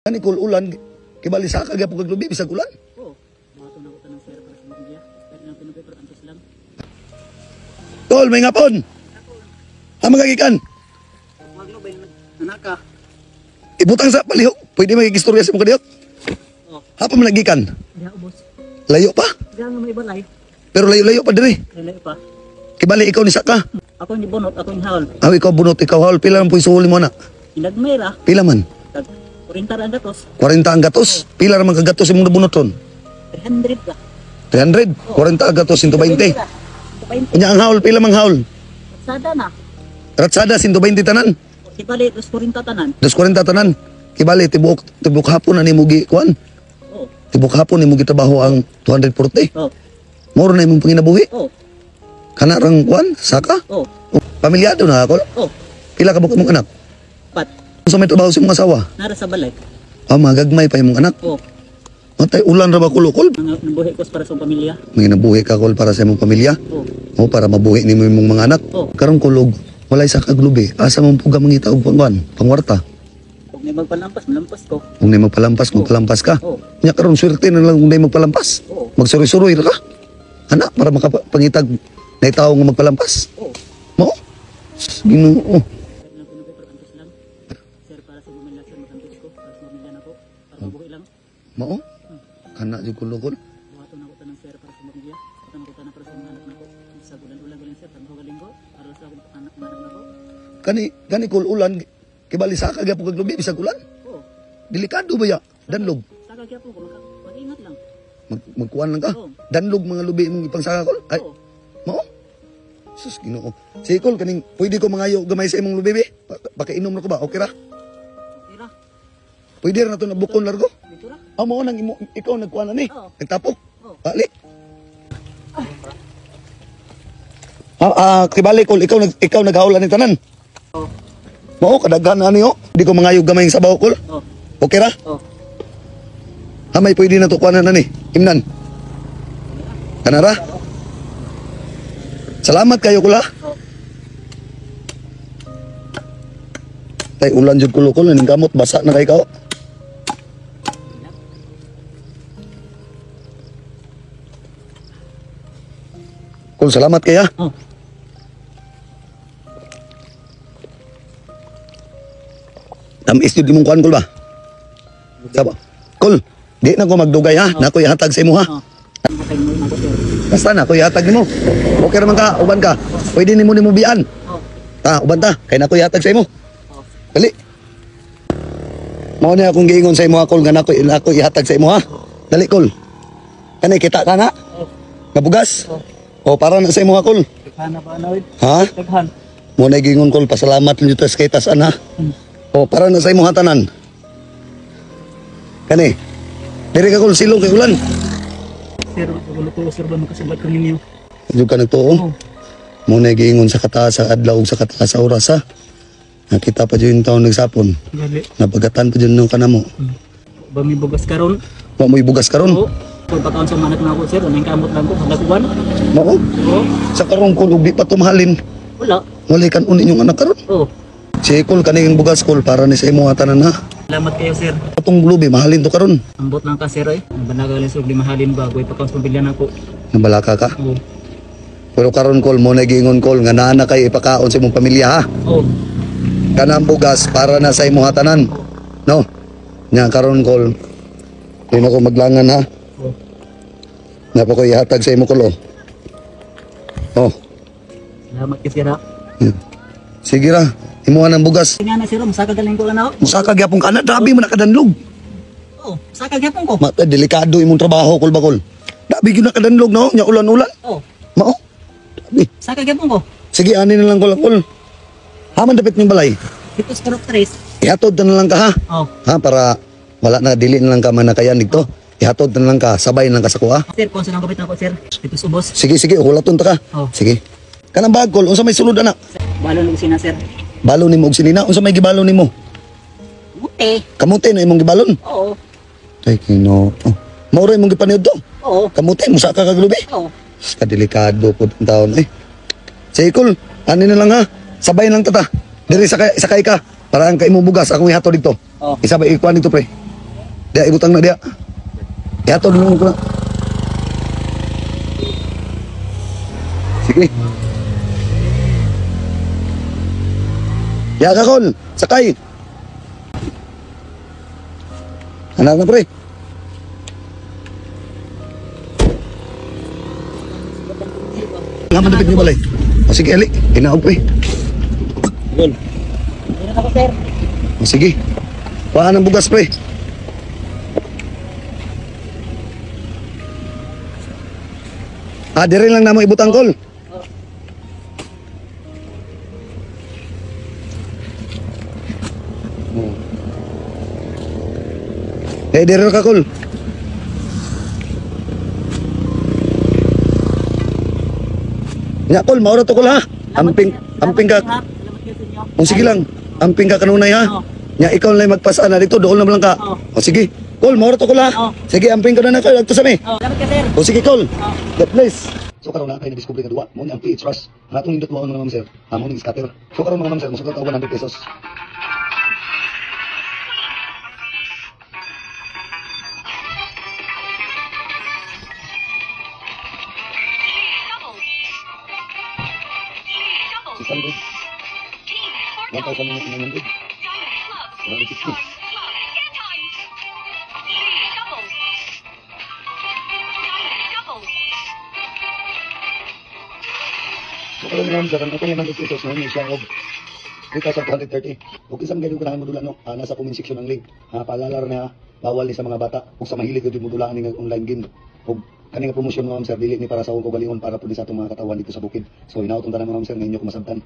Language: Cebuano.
Ani kul ulan kibali sa ka gyapon kag lubi bisag ulan. Oo. Buhaton ako tanang sir para sa pamilya. Kahit lang Pinoy pero antos lang. Tol, may ngapon. Ha mga gikan. Wag lo bay nanaka. Ibutang sa palihog. Pwede magigistorya sa imong kadiyot. Oh, Ha pa man nagikan. diha ubos. Layo pa. Diha nga may balay. Pero layo-layo pa diri. Dili pa. Kibali ikaw ni saka. Ako ni bunot, ako ni haol. Aw ikaw bunot, ikaw haol, pila man po'y suhol mo na. Inagmay ra. Pila man? Tag 40 ra ang gatos. 40 ang gatos. Pila ra man kagatos imong nabunot ron? 300 ra. 300. 40 ang gatos 120. 120. Unya ang haol, pila mang haol? Sada na. Ratsada 120 tanan. Kibali 240 tanan. 240 tanan. Kibali tibok tibok hapon ani mo gi kuan. Oh, Tibok hapon nimo gitrabaho ang 240. oh, Moro na imong panginabuhi. oh, Kana rang kuan saka. oh, Pamilyado na ako. oh. Pila ka buok imong anak? Pat Unsa may trabaho sa imong asawa? nara sa balay. Ah, magagmay pa imong anak. Oh, Matay ulan ra ba kulokol? mga nabuhi ko para sa pamilya. Manginabuhi ka kol para sa imong pamilya. Oh, O para mabuhi nimo imong mga anak. Oh. Karong kulog, walay sa kaglubi. Asa man puga mangita og pangkuan, pangwarta. kung may magpalampas, malampas ko. Kung nay magpalampas, magpalampas ka. Oh, Nya karon swerte na lang kung nay magpalampas. oh, Magsuroy-suroy ra ka. Anak, para makapangitag na tawo nga magpalampas. oh. Mao? Ginoo. Kahit lang Pinoy pero antos lang. Sir, para sa pamilya, sir, magantos ko. Para sa pamilya na ko. Para mabuhi lang. Mao? Kana jud kulokol. Buhaton ako tanang sir para sa pamilya. Buhaton ako tanang para sa mga anak nako. Sa ulan-ulan galing sir, tanong galing ko. Para sa akong anak mga anak nako. Kani kani kul ulan kibali sa ka gyapon kag lubi bisag ulan. Oo. Delikado ba ya? Danlog. Saka gyapon ko, mag-ingat lang. Magkuan lang ka. Oo. Danlog mga lubi imong ipangsaka kol. Ay, Oo. mao? Sus, Ginoo. Sige kol, kaning pwede ko mangayo gamay sa imong lubi be. Pakainom na ko ba? Okay ra? Okay ra. Pwede ra na to nabukon largo. Dito ra. Ah, mao nang imo ikaw nagkuan na ni. Oo. Nagtapok. Oo. Bali. Ah, kibali kol, ikaw naghaol ani tanan. Oo. Mao kadaghan ani oh. Di ko mangayo gamay ang sabaw kol. Oo. Okay ra? Oo. Ha, may pwede na to kuanan ani. Imnan. Kanara? Salamat kayo kula. Oo. Tay ulan jud kulokol ning kamot basa na kay kao. Kul, salamat kay ha. Oo. Tamis jud imong kuan kul ba? Saba. Kul, di na ko magdugay ha. Na ko ihatag sa imo ha. Oo. Ang patay mo nako sir. Basta na ko ihatag nimo. Okay ra man ka, uban ka. Pwede nimo nimo bian. Oo. Ta, uban ta. Kay na ko ihatag sa imo. Oo. Dali. Mao ni akong giingon sa imo ha, kol, nga nako ihatag sa imo ha. Dali kol. Kani kita ka na. Oo. Nga bugas. Oo. O para na sa imo ha, kol. Daghan na ba na oy? Ha? Daghan. Mo na giingon kol, pasalamat ninyo tas kay tasan ha. O para na sa imo ha tanan. Kani. Diri ka kol silong kay ulan. Sir, wala ko sir ba makasubat ko ninyo? Jud ka nagtuo. Oo. Mo na giingon sa kataas sa adlaw ug sa kataas sa oras ha. Nakita pa jud yung taon nagsapon. Gali. Napagatan pa jud nung kanamo. Ba may bugas karon? Wa mo'y bugas karon. Oo. Kung pataon sa mga anak na ako sir, anong kamot lang ko, halaguan. Mao. Oo. Sa karong kol ug di pa tumahalin. Wala. Walay kan unin yung anak karon. Oo. Si kol kaning bugas kol para ni sa imo tanan ha. Salamat kayo sir. Atong lubi mahalin to karon. Ambot lang ka sir eh. Banagal sir, di mahalin ba? Goy pagkaon sa pamilya nako. Nabalaka ka. Oo. Pero karon kol mo na giingon kol nga naa na kay ipakaon sa imong pamilya ha. Oo. Kanang bugas para na sa imong tanan. No. Nya karon kol. Di na ko maglangan ha. Oo. Napa ko ihatag sa imo kol oh. Oh. Salamat kay sir ha. Yeah. Sige ra, imuha ng bugas. Nga na sir, masaka galing ko na. Musaka gyapon ka na, grabe mo nakadanlog. Oo, masaka gyapon ko. Mata delikado imong trabaho kol bakol. Grabe gyud nakadanlog no, nya ulan-ulan. Oo, Mao. Grabe. masaka gyapon ko. Sige, ani na lang kol kol. Haman dapit ning balay. Dito sa Karok Tres. Ihatod na lang ka ha. Oo. Ha para wala na dili na lang ka manakayan dito. Ihatod na lang ka, sabay na lang ka sa kuha. Sir, kung saan ang kapit nako sir? Dito sa ubos. Sige, sige, hulaton ta ka. Oo. Sige. Kanang bag kol, unsa may sulod ana? Balon og sina sir. Balon nimo og sinina, unsa may gibalon nimo? Mute. Kamote na imong gibalon. Oo. Ay kino. Oh. Mao ra imong gipaniud to. Oo. Kamote musa ka kaglubi. Oo. Kadelikado po ang taon eh. Sige kol, ani na lang ha. Sabay lang tata. Diri sakay, sakay ka. Para ang kaimong bugas, akong ihatod dito. Oo. Isabay ikuan dito pre. Diya, ibutang na diya. Ihatod mo ko na. Sige. Ya ka, kol. Sakay. Anak na, pre. Nga man dapat niyo balay. O sige, Ali. Inaog, pre. Meron ako, sir. O sige. Kuhaan ang bugas, pre. Ah, dire lang namo ibutang, kol. Eh, dire ka, kol. Nya, kol, maura to, kol, ha. Amping, amping ka. Salamat kayo sa inyo. O sige lang, amping ka kanunay, ha. Oo. Nya ikaw lang magpasaan na dito, doon na lang ka. Oo. O sige, kol, maura to, kol, ha. Oo. Sige, amping ka na na kol, agto sa mi. Oh, salamat ka, sir. O sige, kol. Oo. God bless. So karon na kay na-discover nga duwa, mo ni ang PH Rush. Ang atong nindot mga ma'am sir, amo ning scatter. So karon, mga ma'am sir, mosukat og 100 pesos. 600, 1,900, 160. So karon, mga ma'am sir, ang atong 100 pesos na siya og 3,230. Ug isang ganyan ko na modula no, nasa comment section ang link. Ha, paalala na ha, bawal ni sa mga bata ug sa mahilig gyud modulaan ning online game. Ug kani nga promosyon, mga ma'am sir, dili ni para sa akong kaugalingon, para pud ni sa atong mga katawan dito sa bukid. So hinaot ang tanan, mga ma'am sir, nga inyo kumasabtan.